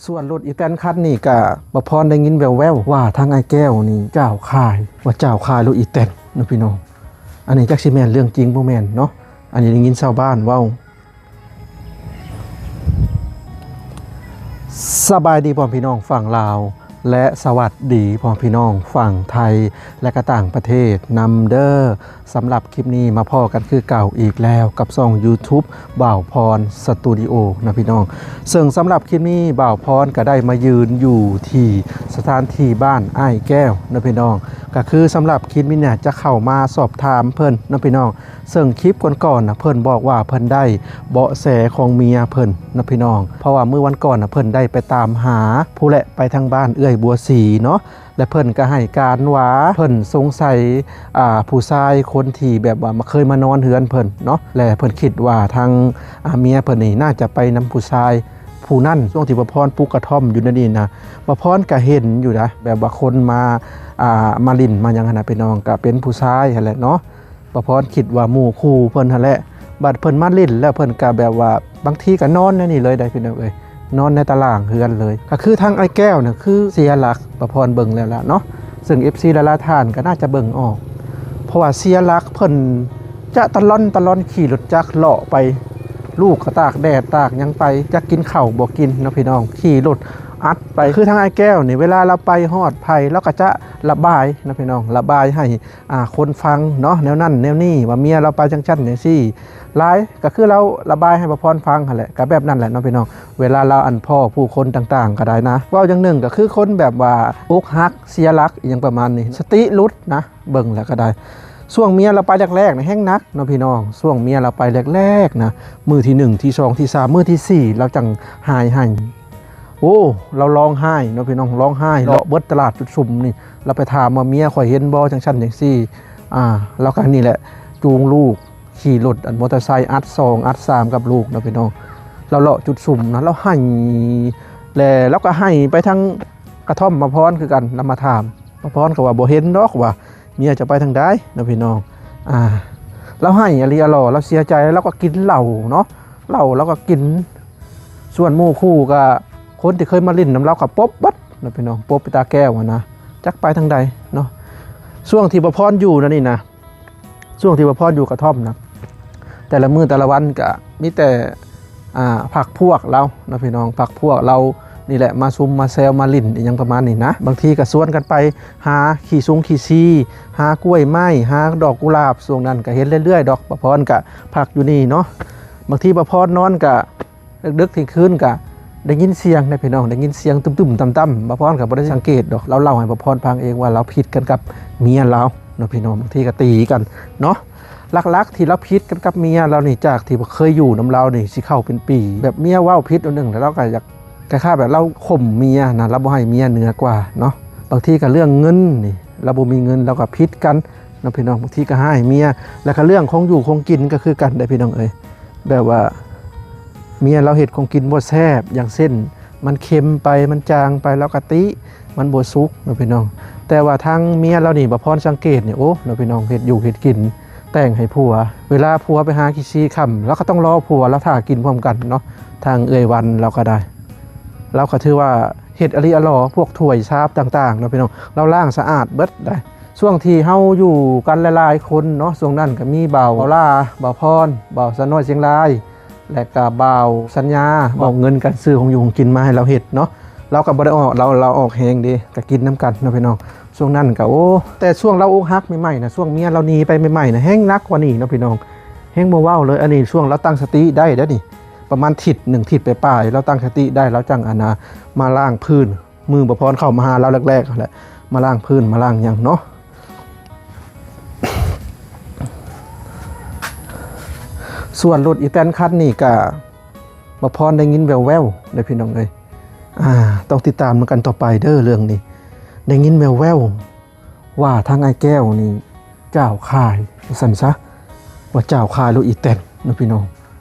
ສ່ວນລົດອີແຕນຄັນນີ້ກະ ບ່າວພອນໄດ້ຍິນແວ່ວໆວ່າທາງອ້າຍແກ້ວນີ້ຈ້າວຂາຍ ວ່າຈ້າວຂາຍລົດອີແຕນເນາະພີ່ນ້ອງ. ອັນນີ້ຈັກຊິແມ່ນເລື່ອງຈິງບໍ່ແມ່ນເນາະ ອັນນີ້ໄດ້ຍິນຊາວບ້ານເວົ້າ. ສະບາຍດີພໍ່ແມ່ພີ່ນ້ອງຝັ່ງລາວ ແລະ ສະຫວັດດີພໍ່ແມ່ພີ່ນ້ອງຝັ່ງໄທ ແລະ ກະຕ່າງປະເທດນຳເດີ. ສຳລັບຄລິບນີ້ມາພໍ້ກັນຄືເກົ່າອີກແລ້ວກັບຊ່ອງ YouTube ບ່າວພອນສະຕູດິໂອນະພີ່ນ້ອງ. ເຊິ່ງສຳລັບຄລິບນີ້ບ່າວພອນກະໄດ້ມາຢືນຢູ່ທີ່ສະຖານທີ່ບ້ານອ້າຍແກ້ວນະພີ່ນ້ອງ. ກະຄືສຳລັບຄລິບນີ້ນະ ຈະເຂົ້າມາສອບຖາມເພິ່ນນະພີ່ນ້ອງ. ເຊິ່ງຄລິບກ່ອນໆນະ ເພິ່ນບອກວ່າເພິ່ນໄດ້ເບາະແສຂອງເມຍເພິ່ນນະພີ່ນ້ອງ. ເພາະວ່າມື້ວັນກ່ອນນະ ເພິ່ນໄດ້ໄປຕາມຫາຜູ້ແຫຼະ ໄປທາງບ້ານເອື້ອຍບົວສີເນາະ. ແລະ ເພິ່ນກະໃຫ້ການວ່າເພິ່ນສົງໄສ ອ່າ ຜູ້ຊາຍຄົນທີ່ແບບວ່າມາ ເຄີຍມານອນເຮືອນເພິ່ນເນາະ ແລະ ເພິ່ນຄິດວ່າທາງ ອ່າ ເມຍເພິ່ນນີ້ໜ້າຈະໄປນຳຜູ້ຊາຍຜູ້ນັ້ນ. ຊ່ວງທີ່ບ່າວພອນປູກກະທ່ອມຢູ່ນັ້ນນີ້ນະ ບ່າວພອນກະເຫັນຢູ່ນະ ແບບວ່າຄົນມາ ອ່າ ມາຫຼິ້ນມາຫຍັງຫັ້ນນະພີ່ນ້ອງ ກະເປັນຜູ້ຊາຍຫັ້ນແຫຼະເນາະ. ບ່າວພອນຄິດວ່າໝູ່ຄູ່ເພິ່ນຫັ້ນແຫຼະ. ບັດເພິ່ນມາຫຼິ້ນແລ້ວເພິ່ນກະແບບວ່າ ບາງທີກະນອນໃນນີ້ເລີຍໄດ໋ພີ່ນ້ອງເອີຍ ນອນໃນຕາລ່າງເຮືອນເລີຍ. ກະຄືທາງອ້າຍແກ້ວນະ ຄືເສຍຫຼັກ ບ່າວພອນເບິ່ງແລ້ວລະເນາະ. ເຊິ່ງ ເອັຟຊີ ຫຼາຍໆທ່ານກະໜ້າຈະເບິ່ງອອກ ເພາະວ່າເສຍຫຼັກ ເພິ່ນຈະຕະລ່ອນຕະລ່ອນຂີ່ລົດຈັກເລາະໄປ ລູກກະຕາກແດດຕາກຫຍັງໄປ ຈັກກິນເຂົ້າບໍ່ກິນເນາະພີ່ນ້ອງ ຂີ່ລົດອັດໄປ. ຄືທາງອ້າຍແກ້ວນີ້ ເວລາລາວໄປຮອດໃຜ ລາວກະຈະລະບາຍເນາະພີ່ນ້ອງ ລະບາຍໃຫ້ ອ່າ ຄົນຟັງເນາະ ແນວນັ້ນແນວນີ້ ວ່າເມຍລາວໄປຈັ່ງຊັ້ນຈັ່ງຊີ້ຫຼາຍ ກະຄືລາວລະບາຍໃຫ້ບ່າວພອນຟັງຫັ້ນແຫຼະ ກະແບບນັ້ນແຫຼະເນາະພີ່ນ້ອງ. ເວລາລາວ ອັນ ພໍ້ຜູ້ຄົນຕ່າງໆກະໄດ້ນະ ເວົ້າຢ່າງໜຶ່ງກະຄືຄົນແບບວ່າອົກຫັກ ເສຍຫຼັກ ອີ່ຫຍັງປະມານນີ້ ສະຕິຫຼຸດນະ ເບິ່ງແລ້ວກະໄດ້. ຊ່ວງເມຍລາວໄປແລກໆນະ ແຮງໜັກເນາະພີ່ນ້ອງ. ຊ່ວງເມຍລາວໄປແລກໆນະ ມື້ທີໜຶ່ງ ທີສອງ ທີສາມ ມື້ທີສີ່ ລາວຈັ່ງຫາຍໄຫ້. ໂອ້ ລາວຮ້ອງໄຫ້ເນາະພີ່ນ້ອງ ຮ້ອງໄຫ້ ເລາະເບິດຕະຫຼາດຈຸດຊຸມນີ້. ລາວໄປຖາມວ່າ ເມຍຂ້ອຍເຫັນບໍ່ ຈັ່ງຊັ້ນຈັ່ງຊີ້. ອ່າ ລາວກະນີ້ແຫຼະ ຈູງລູກຂີ່ລົດ ອັນ ມໍເຕີໄຊອັດສອງອັດສາມກັບລູກເນາະພີ່ນ້ອງ. ລາວເລາະຈຸດຊຸມນະ ລາວໄຫ້ ແລະ ລາວກະໄຫ້ໄປທາງກະທ່ອມບ່າວພອນຄືກັນ. ລາວມາຖາມ ບ່າວພອນກະວ່າບໍ່ເຫັນດອກວ່າເມຍຈະໄປທາງໃດເນາະພີ່ນ້ອງ. ອ່າ ລາວໄຫ້ອະລີອະຫຼໍ ລາວເສຍໃຈ ລາວກະກິນເຫຼົ້າເນາະ ເຫຼົ້າລາວກະກິນ. ສ່ວນໝູ່ຄູ່ກະ ຄົນທີ່ເຄີຍມາຫຼິ້ນນຳລາວກະປົບເບິດເນາະພີ່ນ້ອງ ປົບໄປຕາແກ້ວຫັ້ນນະ ຈັກໄປທາງໃດເນາະ. ຊ່ວງທີ່ບ່າວພອນຢູ່ນັ້ນນີ້ນະ ຊ່ວງທີ່ບ່າວພອນຢູ່ກະທ່ອມນະ ແຕ່ລະມື້ແຕ່ລະວັນກະມີແຕ່ ອ່າ ພັກພວກລາວເນາະພີ່ນ້ອງ ພັກພວກລາວນີ້ແຫຼະ ມາຊຸມມາແຊວມາຫຼິ້ນອີ່ຫຍັງປະມານນີ້ນະ. ບາງທີກະຊວນກັນໄປຫາຂີ້ຊຸງຂີ້ຊີ ຫາກ້ວຍໄມ້ ຫາດອກກຸຫຼາບ. ຊ່ວງນັ້ນກະເຫັນເລື້ອຍໆດອກ ບ່າວພອນກະພັກຢູ່ນີ້ເນາະ. ບາງທີບ່າວພອນນອນກະ ດຶກໆທ່ຽງຄືນກະໄດ້ຍິນສຽງເດ້ພີ່ນ້ອງ ໄດ້ຍິນສຽງຕຶ້ມໆຕ່ຳໆ. ບ່າວພອນກະບໍ່ໄດ້ສັງເກດດອກ ລາວເລົ່າໃຫ້ບ່າວພອນຟັງເອງວ່າລາວຜິດກັນກັບເມຍລາວເນາະພີ່ນ້ອງ. ບາງທີກະຕີກັນເນາະ. ຫຼັກໆທີ່ລາວຜິດກັນກັບເມຍລາວນີ້ ຈາກທີ່ບໍ່ເຄີຍຢູ່ນຳລາວນີ້ຊິເຂົ້າເປັນປີ ແບບເມຍເວົ້າຜິດອັນໜຶ່ງ ແລ້ວລາວກະຢາກ ຄ້າຍໆແບບລາວຂົ່ມເມຍນະ ລາວບໍ່ໃຫ້ເມຍເໜືອກວ່າເນາະ. ບາງທີກະເລື່ອງເງິນນີ້ ລາວບໍ່ມີເງິນ ລາວກະຜິດກັນ ເນາະພີ່ນ້ອງ. ບາງທີກະຮ້າຍເມຍ ແລ້ວກະເລື່ອງຂອງຢູ່ຂອງກິນກະຄືກັນເດ້ພີ່ນ້ອງເອີຍ. ແບບວ່າເມຍລາວເຮັດຂອງກິນບໍ່ແຊບ ຢ່າງເຊັ່ນ ມັນເຄັມໄປ ມັນຈາງໄປ ລາວກະຕິ ມັນບໍ່ສຸກເນາະພີ່ນ້ອງ. ແຕ່ວ່າທາງເມຍລາວນີ້ ບ່າວພອນສັງເກດນີ້ ໂອ້ ເນາະພີ່ນ້ອງ ເຮັດຢູ່ເຮັດກິນ ແຕ່ງໃຫ້ຜົວ ເວລາຜົວໄປຫາຂີ້ຊີຄ່ຳ ລາວກະຕ້ອງລໍຜົວລາວຖ້າກິນພ້ອມກັນເນາະ. ທາງເອື້ອຍວັນລາວກະໄດ້ ລາວກະຖືວ່າເຮັດອະລີອະຫຼໍ ພວກຖ້ວຍຊາບຕ່າງໆເນາະພີ່ນ້ອງ ລາວລ້າງສະອາດເບິດໄດ໋. ຊ່ວງທີ່ເຮົາຢູ່ກັນຫຼາຍໆຄົນເນາະ ຊ່ວງນັ້ນກະມີບ່າວ ບ່າວຫຼ້າ ບ່າວພອນ ບ່າວສາວນ້ອຍຊຽງລາຍ ແລະກະບ່າວສັນຍາ ເອົາເງິນການຊື້ຂອງຢູ່ຂອງກິນມາໃຫ້ລາວເຮັດເນາະ. ລາວກະບໍ່ໄດ້ອອກ ລາວ ລາວອອກແຮງເດ້ ກະກິນນຳກັນເນາະພີ່ນ້ອງ. ຊ່ວງນັ້ນກະ ໂອ້ ແຕ່ຊ່ວງລາວອົກຫັກໃໝ່ໆນະ ຊ່ວງເມຍລາວໜີໄປໃໝ່ໆນະ ແຮງໜັກກວ່ານີ້ເນາະພີ່ນ້ອງ ແຮງບໍ່ເວົ້າເລີຍ. ອັນນີ້ຊ່ວງລາວຕັ້ງສະຕິໄດ້ເດ້ນີ້ ປະມານທິດໜຶ່ງ ທິດປາຍໆ ລາວຕັ້ງສະຕິໄດ້ ລາວຈັ່ງ ອັນນະ ມາລ້າງພື້ນ ມື້ບ່າວພອນເຂົ້າມາຫາລາວແລກໆຫັ້ນແຫຼະ ມາລ້າງພື້ນມາລ້າງຫຍັງເນາະ. ສ່ວນລົດອີແຕນຄັນນີ້ກະ ບ່າວພອນໄດ້ຍິນແວ່ວໆເດ້ພີ່ນ້ອງເອີຍ. ອ່າ ຕ້ອງຕິດຕາມນຳກັນຕໍ່ໄປເດີເລື່ອງນີ້. ໄດ້ຍິນແວ່ວໆວ່າທາງອ້າຍແກ້ວນີ້ຈ້າວຂາຍ ວ່າຊັ້ນຊະ ວ່າຈ້າວຂາຍລົດອີແຕນເນາະພີ່ນ້ອງ.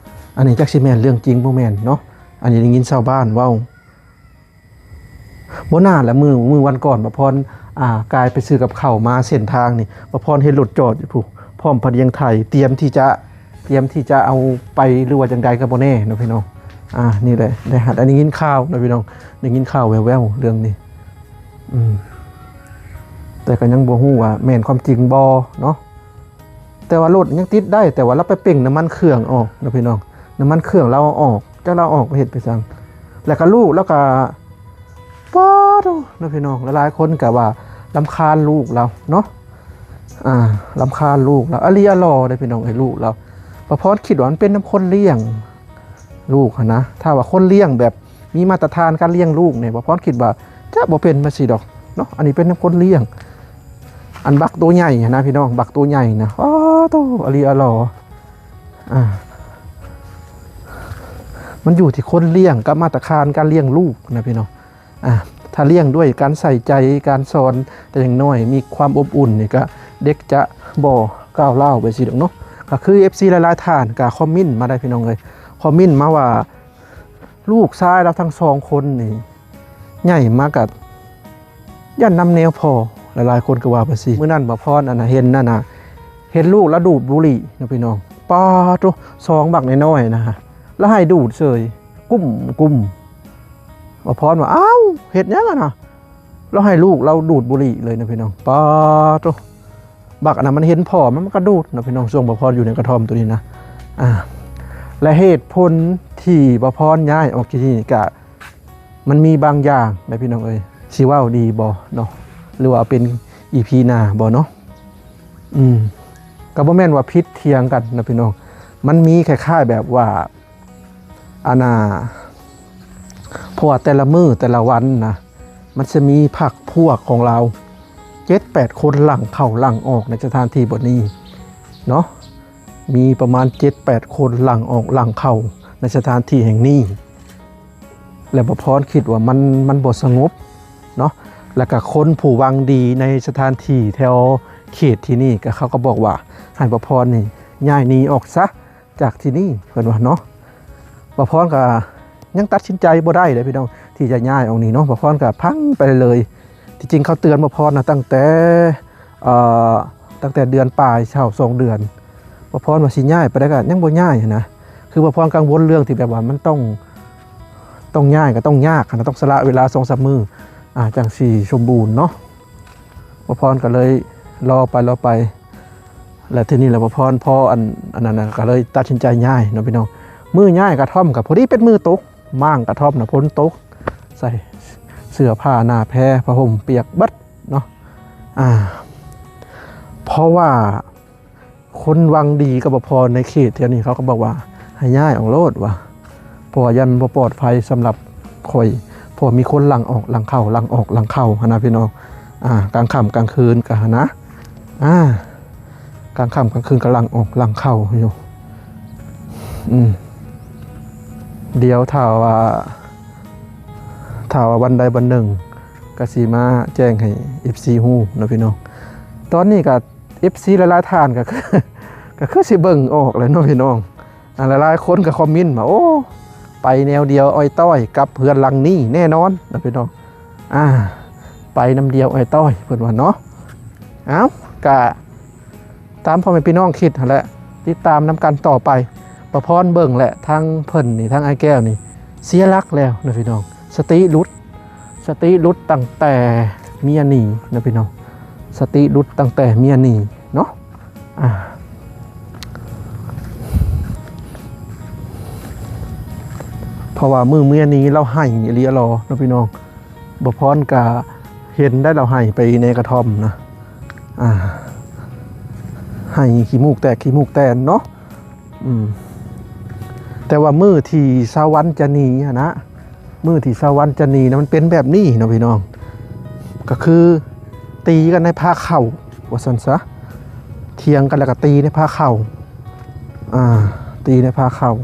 ອັນນີ້ຈັກຊິແມ່ນເລື່ອງຈິງບໍ່ແມ່ນເນາະ ອັນນີ້ໄດ້ຍິນຊາວບ້ານເວົ້າ. ບໍ່ນານລະ ມື້ ມື້ວັນກ່ອນ ບ່າວພອນ ອ່າ ກາຍໄປຊື້ກັບເຂົ້າມາເສັ້ນທາງນີ້ ບ່າວພອນເຫັນລົດຈອດຢູ່ພຸ້ນ ພ້ອມພະລຽງໄຖ ຕຽມທີ່ຈະ ຕຽມທີ່ຈະເອົາໄປ ຫຼືວ່າຈັ່ງໃດກະບໍ່ແນ່ເນາະພີ່ນ້ອງ. ອ່າ ນີ້ແຫຼະ ໄດ້ຮັບ ໄດ້ຍິນຂ່າວເນາະພີ່ນ້ອງ ໄດ້ຍິນຂ່າວແວ່ວໆເລື່ອງນີ້ ອືມ ແຕ່ກໍຍັງບໍ່ຮູ້ວ່າແມ່ນຄວາມຈິງບໍ່ເນາະ ແຕ່ວ່າລົດຍັງຕິດໄດ້ ແຕ່ວ່າລາວໄປເປັ່ງນ້ຳມັນເຄື່ອງອອກເນາະພີ່ນ້ອງ ນ້ຳມັນເຄື່ອງລາວເອົາອອກ ຈັກລາວເອົາອອກໄປເຮັດໄປຫຍັງ ແລ້ວກໍລູກລາວກໍ ປາໂທ້ ເນາະພີ່ນ້ອງ ຫຼາຍໆຄົນກໍວ່າລຳຄານລູກລາວເນາະ ອ່າ ລຳຄານລູກລາວ ອາລີອາລໍເດ້ພີ່ນ້ອງເອີຍ ລູກລາວ ປະພອນຄິດວ່າມັນເປັນນຳຄົນລ້ຽງລູກຫັ້ນນະ ຖ້າວ່າຄົນລ້ຽງແບບມີມາດຕະຖານການລ້ຽງລູກນີ້ ປະພອນຄິດວ່າຈະບໍ່ເປັນມາຊີ້ດອກເນາະ ອັນນີ້ເປັນນຳຄົນລ້ຽງ ອັນບັກໂຕໃຫຍ່ຫັ້ນນະພີ່ນ້ອງ ບັກໂຕໃຫຍ່ນະ ປາໂທ້ ອາລີອາລໍ ອ່າ ມັນຢູ່ທີ່ຄົນລ້ຽງກັບມາດຕະຖານການລ້ຽງລູກນະພີ່ນ້ອງ ອ່າ ຖ້າລ້ຽງດ້ວຍການໃສ່ໃຈ ການສອນແຕ່ຍັງນ້ອຍ ມີຄວາມອົບອຸ່ນນີ້ ກະເດັກຈະບໍ່ກ້າວຮ້າວໄປຊີ້ດອກເນາະ ກະຄືເອັຟຊີຫຼາຍໆທ່ານກະຄອມເມັນມາໄດ້ພີ່ນ້ອງເອີຍ ຄອມເມັນມາວ່າ ລູກຊາຍລາວທັງສອງຄົນນີ້ ໃຫຍ່ມາກະຢ້ານນຳແນວພໍ່ ຫຼາຍໆຄົນກໍວ່າໄປຊີ້ ມື້ນັ້ນບ່າວພອນ ອັນນະ ເຫັນນັ້ນນະ ເຫັນລູກລາວດູດບຸຫຼີ່ເນາະພີ່ນ້ອງ ປາໂທ້ ສອງບັກນ້ອຍໆນະ ລາວໃຫ້ດູດເສີຍ ກຸ້ມໆ ບ່າວພອນວ່າ ອ້າວ ເຮັດຫຍັງຫັ້ນນະ ລາວໃຫ້ລູກລາວດູດບຸຫຼີ່ເລີຍນະພີ່ນ້ອງ ປາໂທ້ ບັກອັນນັ້ນມັນເຫັນພໍ່ມັນ ມັນກໍດູດເນາະພີ່ນ້ອງ ຊ່ວງບ່າວພອນຢູ່ໃນກະທ່ອມໂຕນີ້ນະ ອ່າ ແລະເຫດຜົນທີ່ບ່າວພອນຍ້າຍອອກຈາກທີ່ນີ້ກະ ມັນມີບາງຢ່າງນະພີ່ນ້ອງເອີຍ ຊິເວົ້າດີບໍ່ເນາະ ຫຼືວ່າເປັນອີພີໜ້າບໍ່ເນາະ ອືມ ກໍບໍ່ແມ່ນວ່າຜິດຖຽງກັນນະພີ່ນ້ອງ ມັນມີຄ້າຍໆແບບວ່າ ອັນນ່າ ເພາະວ່າແຕ່ລະມື້ແຕ່ລະວັນນະ ມັນຈະມີພັກພວກຂອງລາວເຈັດແປດຄົນຫຼັ່ງເຂົ້າຫຼັ່ງອອກໃນສະຖານທີ່ບ່ອນນີ້ເນາະ ມີປະມານເຈັດແປດຄົນຫຼັ່ງອອກຫຼັ່ງເຂົ້າໃນສະຖານທີ່ແຫ່ງນີ້ ແລະ ບ່າວພອນຄິດວ່າມັນ ມັນບໍ່ສະຫງົບເນາະ ແລະ ກະຄົນຜູ້ຫວັງດີໃນສະຖານທີ່ແຖວເຂດທີ່ນີ້ ກະເຂົາກໍບອກວ່າ ໃຫ້ບ່າວພອນນີ້ຍ້າຍໜີອອກຊະ ຈາກທີ່ນີ້ ເພິ່ນວ່າເນາະ ບ່າວພອນກະຍັງຕັດສິນໃຈບໍ່ໄດ້ເດ້ພີ່ນ້ອງ ທີ່ຈະຍ້າຍອອກນີ້ເນາະ ບ່າວພອນກະພັງໄປເລີຍ ທີ່ຈິງເຂົາເຕືອນບ່າວພອນນະ ຕັ້ງແຕ່ ເອີ ຕັ້ງແຕ່ເດືອນປາຍເຊົາ ສອງເດືອນ ບ່າວພອນວ່າຊິຍ້າຍໄປໃດກະຍັງບໍ່ຍ້າຍຫັ້ນນະ ຄືບ່າວພອນກັງວົນເລື່ອງທີ່ແບບວ່າມັນຕ້ອງ ຕ້ອງຍ້າຍກໍຕ້ອງຍາກຫັ້ນນະ ຕ້ອງສະຫຼະເວລາສອງສາມມື້ ອ່າ ຈັ່ງຊິສົມບູນເນາະ ບ່າວພອນກໍເລີຍລໍໄປ ລໍໄປ ແລະ ທີນີ້ແຫຼະ ບ່າວພອນ ພໍອັນ ອັນນັ້ນນະ ກໍເລີຍຕັດສິນໃຈຍ້າຍເນາະພີ່ນ້ອງ ມື້ຍ້າຍກະທ່ອມກໍພໍດີເປັນມື້ຕົກ ມ້າງກະທ່ອມນະຝົນຕົກ ໃສ່ເສື້ອຜ້າໜ້າແພ ຜ້າຫົ່ມປຽກເບິດເນາະ ອ່າ ເພາະວ່າຄົນຫວັງດີກັບບ່າວພອນໃນເຂດແຖວນີ້ ເຂົາກໍບອກວ່າໃຫ້ຍ້າຍອອກໂລດວ່າ ເພາະວ່າຢ້ານບໍ່ປອດໄພສຳລັບຂ້ອຍ ເພາະມີຄົນຫຼັ່ງອອກຫຼັ່ງເຂົ້າ ຫຼັ່ງອອກຫຼັ່ງເຂົ້າຫັ້ນນະພີ່ນ້ອງ ອ່າ ກາງຄ່ຳກາງຄືນກະຫັ້ນນະ ອ່າ ກາງຄ່ຳກາງຄືນກໍຫຼັ່ງອອກຫຼັ່ງເຂົ້າຢູ່ ອືມ ດຽວຖ້າວ່າ ຖ້າວ່າວັນໃດວັນໜຶ່ງກໍຊິມາແຈ້ງໃຫ້ເອັຟຊີຮູ້ເນາະພີ່ນ້ອງ ຕອນນີ້ກໍເອັຟຊີຫຼາຍໆທ່ານກໍຄື ກໍຄືຊິເບິ່ງອອກແຫຼະເນາະພີ່ນ້ອງ ອ່າ ຫຼາຍໆຄົນກໍຄອມເມັນມາ ໂອ້ ໄປແນວດຽວອ້ອຍຕ້ອຍກັບເຮືອນຫຼັງນີ້ແນ່ນອນເນາະພີ່ນ້ອງ ອ່າ ໄປນຳດຽວອ້ອຍຕ້ອຍ ເພິ່ນວ່າເນາະ ເອົ້າ ກະຕາມພໍ່ແມ່ພີ່ນ້ອງຄິດຫັ້ນແຫຼະ ຕິດຕາມນຳກັນຕໍ່ໄປ ປະພອນເບິ່ງແຫຼະ ທາງເພິ່ນນີ້ ທາງອ້າຍແກ້ວນີ້ ເສຍຫຼັກແລ້ວເນາະພີ່ນ້ອງ ສະຕິຫຼຸດ ສະຕິຫຼຸດຕັ້ງແຕ່ເມຍໜີເນາະພີ່ນ້ອງ ສະຕິຫຼຸດຕັ້ງແຕ່ເມຍໜີເນາະ ອ່າ ເພາະວ່າມື້ເມຍໜີລາວໄຫ້ອີ່ຫຼີອີ່ຫຼໍເນາະພີ່ນ້ອງ ບ່າວພອນກະເຫັນໄດ້ລາວໄຫ້ໄປໃນກະທ່ອມນະ ອ່າ ໄຫ້ຂີ້ມູກແຕກຂີ້ມູກແຕນເນາະ ອືມ ແຕ່ວ່າມື້ທີ່ສາວວັນຈະໜີຫັ້ນນະ ມື້ທີ່ສາວວັນຈະໜີນະ ມັນເປັນແບບນີ້ເນາະພີ່ນ້ອງ ກໍຄືຕີກັນໃນພາເຂົ້າວ່າຊັ້ນຊະ ຖຽງກັນແລ້ວກໍຕີໃນພາເຂົ້າ ອ່າ ຕີໃນພາເຂົ້າ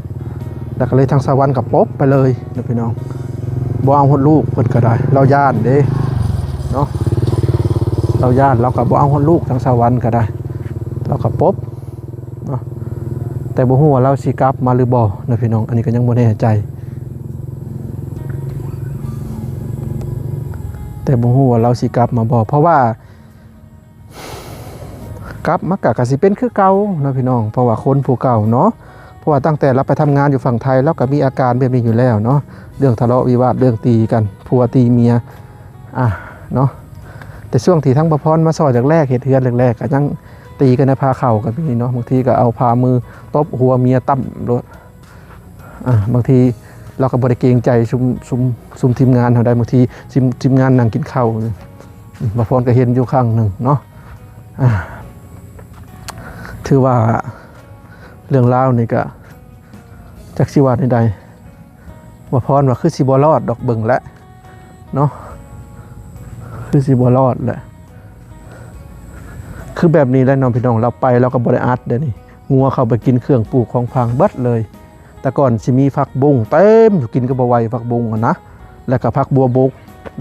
ແລ້ວກໍເລີຍທາງສາວວັນກໍປົບໄປເລີຍເນາະພີ່ນ້ອງ ບໍ່ເອົາຮອດລູກເພິ່ນກໍໄດ້ ລາວຢ້ານເດ້ເນາະ ລາວຢ້ານ ລາວກໍບໍ່ເອົາຮອດລູກ ທາງສາວວັນກໍໄດ້ ລາວກໍປົບເນາະ ແຕ່ບໍ່ຮູ້ວ່າລາວຊິກັບມາຫຼືບໍ່ເນາະພີ່ນ້ອງ ອັນນີ້ກໍຍັງບໍ່ແນ່ໃຈ ແຕ່ບໍ່ຮູ້ວ່າລາວຊິກັບມາບໍ່ ເພາະວ່າ ກັບມາກະ ກະຊິເປັນຄືເກົ່າເນາະພີ່ນ້ອງ ເພາະວ່າຄົນຜູ້ເກົ່າເນາະ ເພ າະວ່າຕັ້ງແຕ່ລາວໄປທຳງານຢູ່ຝັ່ງໄທ ລາວກໍມີອາການແບບນີ້ຢູ່ແລ້ວເນາະ ເລື່ອງທະເລາະວິວາດ ເລື່ອງຕີກັນ ຜົວຕີເມຍ ອ່າ ເນາະ. ແຕ່ຊ່ວງທີ່ທາງບ່າວພອນມາຊ່ອຍແລກໆ ເຮັດເຮືອນແລກໆ ກໍຍັງຕີກັນໃນພາເຂົ້າກໍມີເນາະ ບາງທີກໍເອົາພາມືຕົບຫົວເມຍຕ່ຳໂລດ. ອ່າ ບາງທີລາວກໍບໍ່ໄດ້ເກງໃຈຊຸມ ຊຸມ ຊຸມທີມງານເຮົາໄດ໋ ບາງທີທີມ ທີມງານນັ່ງກິນເຂົ້າ ອືມ ບ່າວພອນກໍເຫັນຢູ່ຄັ້ງໜຶ່ງເນາະ. ອ່າ ຖືວ່າເລື່ອງລາວນີ້ກໍຈັກຊິວ່າແນວໃດ ບ່າວພອນວ່າຄືຊິບໍ່ລອດດອກ ເບິ່ງແລ້ວເນາະ ຄືຊິບໍ່ລອດແຫຼະ. ຄືແບບນີ້ແຫຼະເນາະພີ່ນ້ອງ ລາວໄປລາວກໍບໍ່ໄດ້ອັດເດ້ນີ້ ງົວເຂົ້າໄປກິນເຄື່ອງປູກຂອງຝັງເບິດເລີຍ. ແຕ່ກ່ອນຊິມີຜັກບຸ້ງເຕັມຢູ່ ກິນກໍບໍ່ໄຫວຜັກບຸ້ງຫັ້ນນະ ແລ້ວກໍຜັກບົວບົກ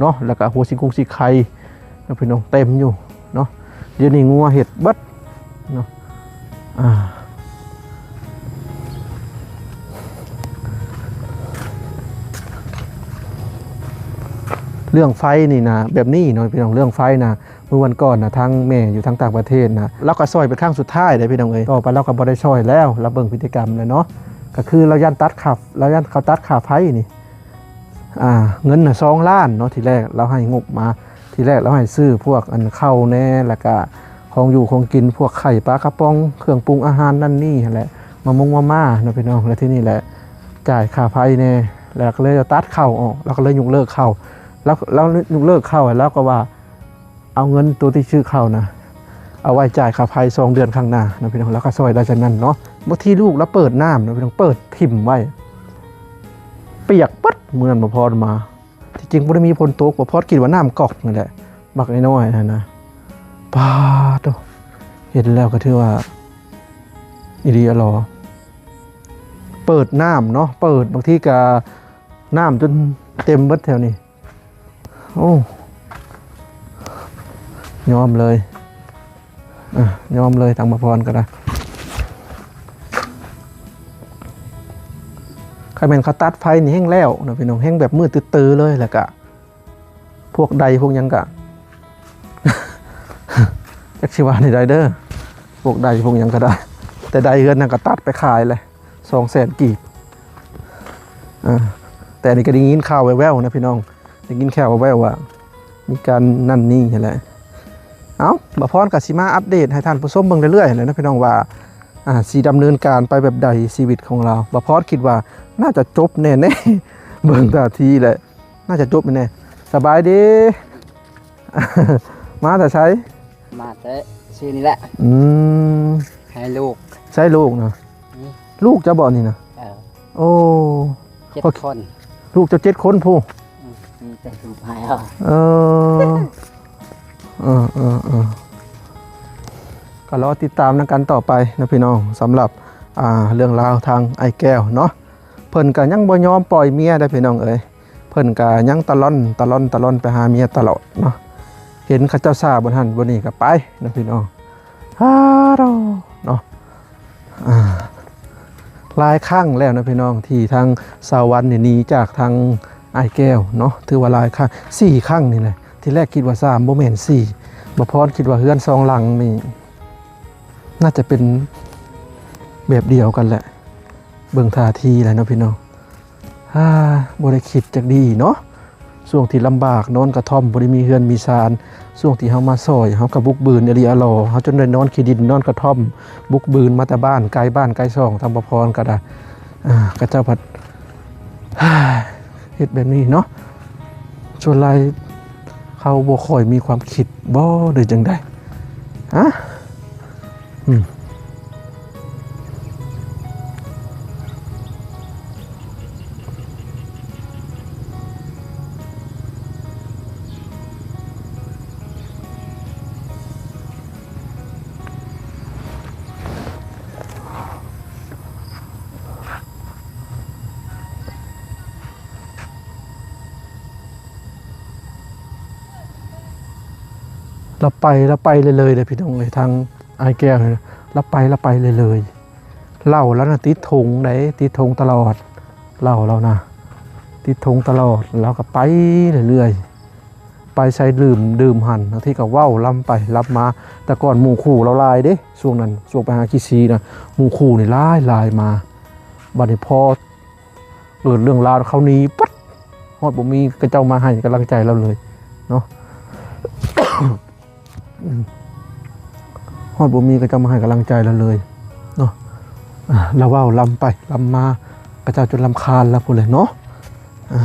ເນາະ ແລ້ວກໍຫົວຊິກຸງຊິໄຄເນາະພີ່ນ້ອງ ເຕັມຢູ່ເນາະ. ດຽວນີ້ງົວເຮັດເບິດເນາະ. ອ່າ ເລື່ອງໄຟນີ້ນະ ແບບນີ້ເນາະພີ່ນ້ອງ ເລື່ອງໄຟນະ ມື້ວັນກ່ອນນະ ທາງແມ່ຢູ່ທາງຕ່າງປະເທດນະ ລາວກໍຊ່ອຍເປັນຄັ້ງສຸດທ້າຍເດ້ພີ່ນ້ອງເອີຍ ຕໍ່ໄປລາວກໍບໍ່ໄດ້ຊ່ອຍແລ້ວ ລາວເບິ່ງພຶດຕິກຳແລ້ວເນາະ. ກໍຄືລາວຢ້ານຕັດຄ່າ ລາວຢ້ານເຂົາຕັດຄ່າໄຟນີ້ ອ່າ ເງິນນະສອງລ້ານເນາະ ທີແລກລາວໃຫ້ງົບມາ ທີແລກລາວໃຫ້ຊື້ພວກອັນເຂົ້າແດ່ ແລ້ວກະຂອງຢູ່ຂອງກິນ ພວກໄຂ່ ປາກະປ໋ອງ ເຄື່ອງປຸງອາຫານນັ້ນນີ້ຫັ້ນແຫຼະ ມາມົງມາມ່າເນາະພີ່ນ້ອງ. ແລ້ວທີນີ້ແຫຼະ ຈ່າຍຄ່າໄຟແດ່ ແລ້ວກໍເລີຍຕັດເຂົ້າອອກ ລາວກໍເລີຍຍົກເລີກເຂົ້າ ລາວ ລາວຍົກເລີກເຂົ້າ ແລ້ວລາວກໍວ່າ ເອົາເງິນໂຕທີ່ຊື້ເຂົ້ານະ ເອົາໄວ້ຈ່າຍຄ່າໄຟສອງເດືອນຂ້າງໜ້າເນາະພີ່ນ້ອງ. ລາວກໍຊ່ອຍໄດ້ສ່ຳນັ້ນເນາະ. ບາງທີລູກລາວເປີດນ້ຳເນາະພີ່ນ້ອງ ເປີດຖິ້ມໄວ້ ປຽກເບິດ. ມື້ນັ້ນບ່າວພອນມາ ທີ່ຈິງບໍ່ໄດ້ມີຝົນຕົກ ບ່າວພອນຄິດວ່ານ້ຳກອກນີ້ແຫຼະ ບັກນ້ອຍໆຫັ້ນນະ. ປາດໂທ້ ເຫັນແລ້ວກໍຖືວ່າອີ່ຫຼີອີ່ຫຼໍ ເປີດນ້ຳເນາະ ເປີດ ບາງທີກໍນ້ຳຈົນເຕັມເບິດແຖວນີ້. ໂອ້ ຍອມເລີຍ ອ່ະ ຍອມເລີຍ ທາງບ່າວພອນກໍໄດ້. ຄັນແມ່ນເຂົາຕັດໄຟນີ້ແຮ່ງແລ້ວເນາະພີ່ນ້ອງ ແຮ່ງແບບມືດຕຶດໆເລີຍ. ແລ້ວກະພວກໄດພວກຫຍັງກະ ຈັກຊິວ່າແນວໃດເດີ ພວກໄດພວກຫຍັງກໍໄດ້ ແຕ່ໄດເຮືອນນັ້ນກໍຕັດໄປຂາຍແຫຼະ ສອງແສນກີບ. ອ່າ ແຕ່ອັນນີ້ກໍໄດ້ຍິນຂ່າວແວ່ວໆນະພີ່ນ້ອງ ໄດ້ຍິນຂ່າວແວ່ວໆວ່າມີການນັ້ນນີ້ຫັ້ນແຫຼະ. ເອົ້າ ບ່າວພອນກໍຊິມາອັບເດດໃຫ້ທ່ານຜູ້ຊົມເບິ່ງເລື້ອຍໆແຫຼະເນາະພີ່ນ້ອງວ່າ ອ່າ ຊິດຳເນີນການໄປແບບໃດຊີວິດຂອງລາວ. ບ່າວພອນຄິດວ່າໜ້າຈະຈົບແນ່ໆ ເບິ່ງທ່າທີແຫຼະ ໜ້າຈະຈົບແນ່ໆ. ສະບາຍດີ ມາແຕ່ໃສ? ມາແຕ່ຊື່ນີ້ແຫຼະ. ອືມ ໃຫ້ລູກ ໃຊ້ລູກນະ? ອືມ ລູກເຈົ້າບໍ່ນີ້ນະ? ເອີ ໂອ້ ເຈັດຄົນ ລູກເຈົ້າເຈັດຄົນພຸ້ນ. ອືມ ມີແຕ່ລູກໃຫ້ເອົາ ເອີ ເອີ ເອີ ເອີ ກໍລໍຕິດຕາມນຳກັນຕໍ່ໄປເນາະພີ່ນ້ອງ ສຳລັບ ອ່າ ເລື່ອງລາວທາງອ້າຍແກ້ວເນາະ. ເພິ່ນກໍຍັງບໍ່ຍອມປ່ອຍເມຍເດ້ພີ່ນ້ອງເອີຍ ເພິ່ນກໍຍັງຕະລ່ອນ ຕະລ່ອນ ຕະລ່ອນໄປຫາເມຍຕະຫຼອດເນາະ. ເຫັນເຂົາເຈົ້າຊ້າບ່ອນຫັ້ນບ່ອນນີ້ກໍໄປເນາະພີ່ນ້ອງ. ຮາໂດ ເນາະ ອ່າ ຫຼາຍຄັ້ງແລ້ວນະພີ່ນ້ອງ ທີ່ທາງສາວວັນນີ້ໜີຈາກທາງອ້າຍແກ້ວເນາະ ຖືວ່າຫຼາຍຄັ້ງ ສີ່ຄັ້ງນີ້ແຫຼະ. ທີແລກຄິດວ່າສາມ ບໍ່ແມ່ນສີ່ ບ່າວພອນຄິດວ່າເຮືອນສອງຫຼັງນີ້ ໜ້າຈະເປັນແບບດຽວກັນແຫຼະ ເບິ່ງທ່າທີແລ້ວເນາະພີ່ນ້ອງ. ອາ ບໍ່ໄດ້ຄິດຈັກດີເນາະ ຊ່ວງທີ່ລຳບາກນອນກະທ່ອມ ບໍ່ໄດ້ມີເຮືອນມີຊານ ຊ່ວງທີ່ເຮົາມາຊ່ອຍ ເຮົາກໍບຸກບືນອີ່ຫຼີອາຫຼໍ ເຮົາຈົນໄດ້ນອນຂີ້ດິນນອນກະທ່ອມ ບຸກບືນມາແຕ່ບ້ານໄກ ບ້ານໄກຊ່ອງ ທາງບ່າວພອນກໍໄດ້ ອາ ຂະເຈົ້າພັດ ເຮັດແບບນີ້ເນາະ ສ່ວນຫຼາຍເຂົາບໍ່ຄ່ອຍມີຄວາມຄິດບໍ່ ຫຼືຈັ່ງໃດ ອາ ອືມ ລາວໄປ ລາວໄປເລື້ອຍໆເດ້ພີ່ນ້ອງເອີຍ ທາງອ້າຍແກ້ວນີ້ ລາວໄປ ລາວໄປເລື້ອຍໆ. ເຫຼົ້າລາວນະຕິດຖົງໃດ໋ ຕິດຖົງຕະຫຼອດ ເຫຼົ້າລາວນະ ຕິດຖົງຕະຫຼອດ ລາວກໍໄປເລື້ອຍໆ ໄປໃສດື່ມ ດື່ມຫັ້ນ ບາງທີກໍເວົ້າລຳໄປລຳມາ. ແຕ່ກ່ອນໝູ່ຄູ່ລາວຫຼາຍເດ້ ຊ່ວງນັ້ນ ຊ່ວງໄປຫາຂີ້ຊີນະ ໝູ່ຄູ່ນີ້ຫຼາຍໆມາ ບາດນີ້ພໍເກີດເລື່ອງລາວ ເຂົາໜີປັດ ຮອດບໍ່ມີເຂົາເຈົ້າມາໃຫ້ກຳລັງໃຈລາວເລີຍເນາະ. ຮອດບໍ່ມີເຂົາເຈົ້າມາໃຫ້ກຳລັງໃຈລາວເລີຍເນາະ. ອ່າ ລາວເວົ້າລຳໄປລຳມາ ເຂົາເຈົ້າຈົນລຳຄານລາວພຸ້ນແຫຼະເນາະ. ອ່າ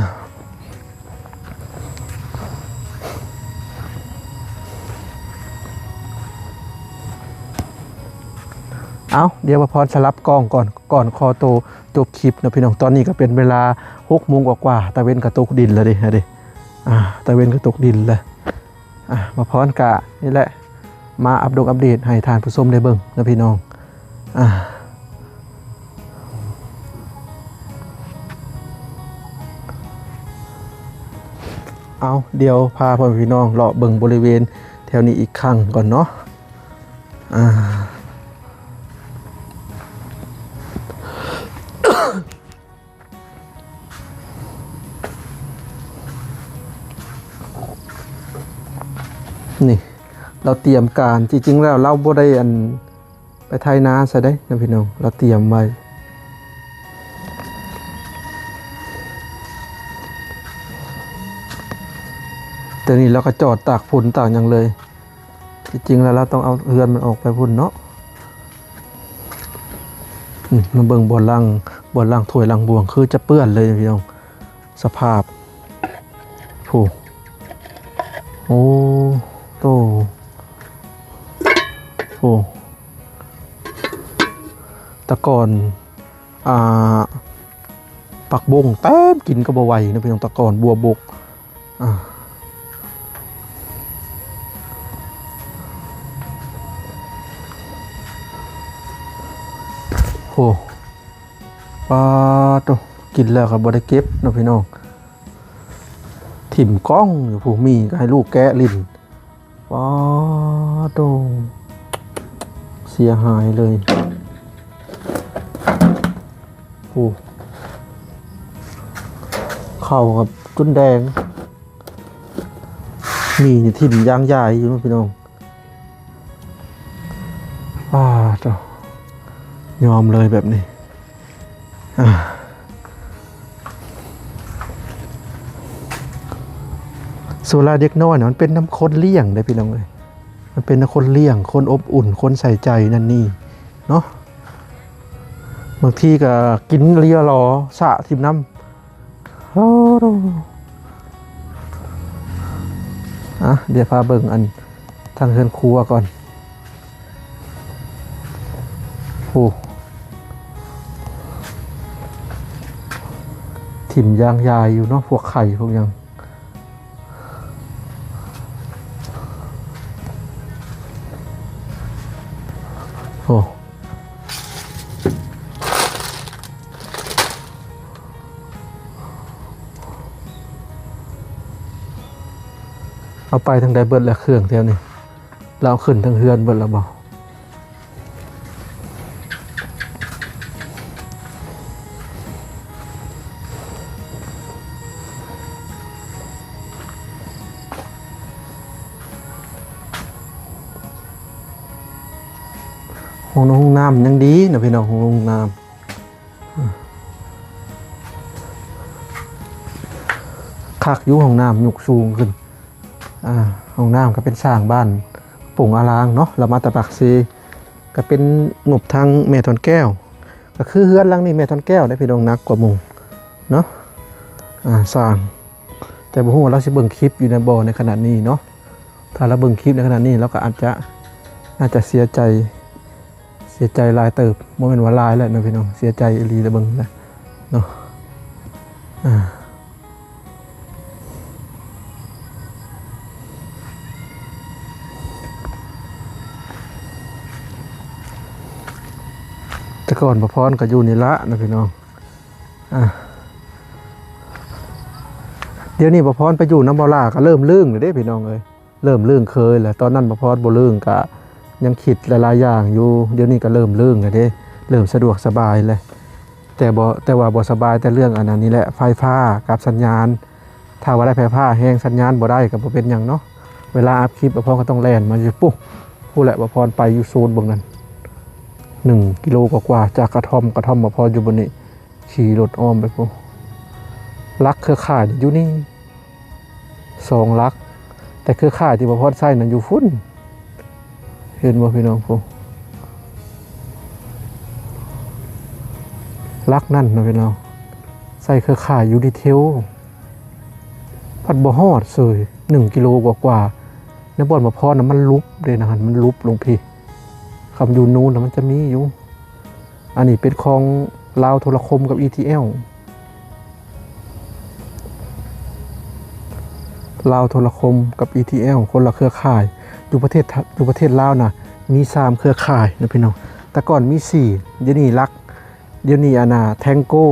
ເອົາ ດຽວບ່າວພອນສະຫຼັບກ້ອງກ່ອນ ກ່ອນຂໍໂຕຈົບຄລິບເນາະພີ່ນ້ອງ. ຕອນນີ້ກໍເປັນເວລາຫົກໂມງກວ່າໆ ຕາເວັນກໍຕົກດິນແລ້ວເດ້ ເດ້ ອ່າ ຕາເວັນກໍຕົກດິນແລ້ວ. ອ່າ ບ່າວພອນກະນີ້ແຫຼະ ມາອັບດົງອັບເດດໃຫ້ທ່ານຜູ້ຊົມໄດ້ເບິ່ງນະພີ່ນ້ອງ. ອ່າ ເອົາ ດຽວພາພໍ່ແມ່ພີ່ນ້ອງເລາະເບິ່ງບໍລິເວນແຖວນີ້ອີກຄັ້ງກ່ອນເນາະ. ອ່າ ນີ້ ລາວຕຽມການ ຈິງໆແລ້ວລາວບໍ່ໄດ້ ອັນ ໄປໄຖນາຊະເດ້ນະພີ່ນ້ອງ ລາວຕຽມໄວ້. ແຕ່ນີ້ລາວກໍຈອດຕາກຝົນຕາກຫຍັງເລີຍ. ທີ່ຈິງແລ້ວລາວຕ້ອງເອົາເຮືອນມັນອອກໄປພຸ້ນເນາະ. ອືມ ມາເບິ່ງບ່ອນລ້າງ ບ່ອນລ້າງຖ້ວຍລ້າງບ່ວງ ຄືຈະເປື້ອນເລີຍພີ່ນ້ອງ ສະພາບ. ໂອ້ ໂອ້ໂຕ ໂອ້ ແຕ່ກ່ອນ ອ່າ ຜັກບົ້ງເຕັມ ກິນກໍບໍ່ໄຫວເນາະພີ່ນ້ອງ ແຕ່ກ່ອນບົວບົກ. ອ່າ ໂຫ ປາໂຕ ກິນແລ້ວກໍບໍ່ໄດ້ເກັບເນາະພີ່ນ້ອງ ຖິ້ມກ້ອງຢູ່ພຸ້ນ ມີກໍໃຫ້ລູກແກະຫຼິ້ນ. ປາໂຕ ເສຍຫາຍເລີຍ. ໂອ້ ເຂົ້າກັບຈົນແດງ ມີນີ້ຖິ້ມຢາງຢາຍຢູ່ເນາະພີ່ນ້ອງ. ປາໂຕ ຍອມເລີຍແບບນີ້. ອ່າ ສ່ວນຫຼາຍເດັກນ້ອຍນະ ມັນເປັນນຳຄົນລ້ຽງເດ້ພີ່ນ້ອງເອີຍ ມັນເປັນນຳຄົນລ້ຽງ ຄົນອົບອຸ່ນ ຄົນໃສ່ໃຈນັ້ນນີ້ເນາະ. ບາງທີກໍກິນເລຍຫຼໍ ສະຖິ້ມນຳ. ໂອ້ ອ່ະ ດຽວພາເບິ່ງອັນທາງເຮືອນຄົວກ່ອນ. ໂອ້ ຖິ້ມຢາງຢາຍຢູ່ເນາະ ພວກໄຂ່ພວກຫຍັງ. ໂອ້ ເອົາໄປທາງໃດເບິດລະເຄື່ອງແຖວນີ້? ລາວເອົາຂຶ້ນທາງເຮືອນເບິດລະບໍ່? ຫ້ອງນ້ຳ ຫ້ອງນ້ຳຍັງດີນະພີ່ນ້ອງ ຫ້ອງນ້ຳ ຄັກຢູ່ ຫ້ອງນ້ຳຍົກສູງຂຶ້ນ. ອ່າ ຫ້ອງນ້ຳກໍເປັນສ້າງບ້ານປົງອາລາງເນາະ ລະມາແຕ່ປາກເຊ ກໍເປັນງົບທາງແມ່ທອນແກ້ວ ກໍຄືເຮືອນຫຼັງນີ້ແມ່ທອນແກ້ວເດ້ພີ່ນ້ອງ ໜັກກວ່າໝູ່ເນາະ. ອ່າ ສ້າງ ແຕ່ບໍ່ຮູ້ວ່າລາວຊິເບິ່ງຄລິບຢູ່ໃນບໍ່ໃນຂະນະນີ້ເນາະ. ຖ້າລາວເບິ່ງຄລິບໃນຂະນະນີ້ ລາວກໍອາດຈະ ອາດຈະເສຍໃຈ ເສຍໃຈຫຼາຍເຕີບ ບໍ່ແມ່ນວ່າຫຼາຍແຫຼະເນາະພີ່ນ້ອງ ເສຍໃຈອີ່ຫຼີລະເບິ່ງນະເນາະ. ອ່າ ແຕ່ກ່ອນປະພອນກໍຢູ່ນີ້ລະເນາະພີ່ນ້ອງ. ອ່າ ດຽວນີ້ປະພອນໄປຢູ່ນຳບ່າວຫຼ້າກໍເລີ່ມລຶ້ງແລ້ວເດ້ພີ່ນ້ອງເອີຍ. ເລີ່ມລຶ້ງເຄີຍແລ້ວ ຕອນນັ້ນປະພອນບໍ່ລຶ້ງກະຍັງຄິດຫຼາຍໆຢ່າງຢູ່ ດຽວນີ້ກະເລີ່ມລຶ້ງແລ້ວເດ້ ເລີ່ມສະດວກສະບາຍແລ້ວ. ແຕ່ບໍ່ ແຕ່ວ່າບໍ່ສະບາຍແຕ່ເລື່ອງອັນນັ້ນນີ້ແຫຼະ ໄຟຟ້າກັບສັນຍານ. ຖ້າວ່າໄດ້ໄຟຟ້າແຮງສັນຍານບໍ່ໄດ້ກະບໍ່ເປັນຫຍັງເນາະ. ເວລາອັບຄລິບປະພອນກະຕ້ອງແລ່ນມາຢູ່ ປຸ້ນ ພຸ້ນແຫຼະ ປະພອນໄປຢູ່ໂຊນເບິ່ງນັ້ນ ໜຶ່ງກິໂລກວ່າໆ ຈາກກະທ່ອມ ກະທ່ອມປະພອນຢູ່ບ່ອນນີ້ ຂີ່ລົດອ້ອມໄປພຸ້ນ. ຫຼັກເຄືອຂ່າຍຢູ່ນີ້ສອງຫຼັກ, ແຕ່ເຄືອຂ່າຍທີ່ບໍ່ພອນໃຊ້ນັ້ນຢູ່ພຸ້ນ. ເຫັນບໍ່ພີ່ນ້ອງ? ພຸ້ນ ຫຼັກນັ້ນນະພີ່ນ້ອງ, ໃຊ້ເຄືອຂ່າຍຢູນິເທວ ພັດບໍ່ຮອດເສີຍ ໜຶ່ງກິໂລກວ່າໆ. ໃນບ່ອນບໍ່ພອນນະ ມັນຫຼຸບເດ້ນະ, ມັນຫຼຸບລົງພີ້. ຄຳຢູ່ນູນນະ ມັນຈະມີຢູ່. ອັນນີ້ເປັນຂອງລາວໂທລະຄົມກັບອີທີແອວ, ລາວໂທລະຄົມກັບອີທີແອວ ຄົນລະເຄືອຂ່າຍ. ຢູ່ປະເທດ ຢູ່ປະເທດລາວນະ ມີສາມເຄືອຂ່າຍນະພີ່ນ້ອງ, ແຕ່ກ່ອນມີສີ່ ດຽວນີ້ຫຼັກ ດຽວນີ້ອັນນ່າ ແທງໂກ້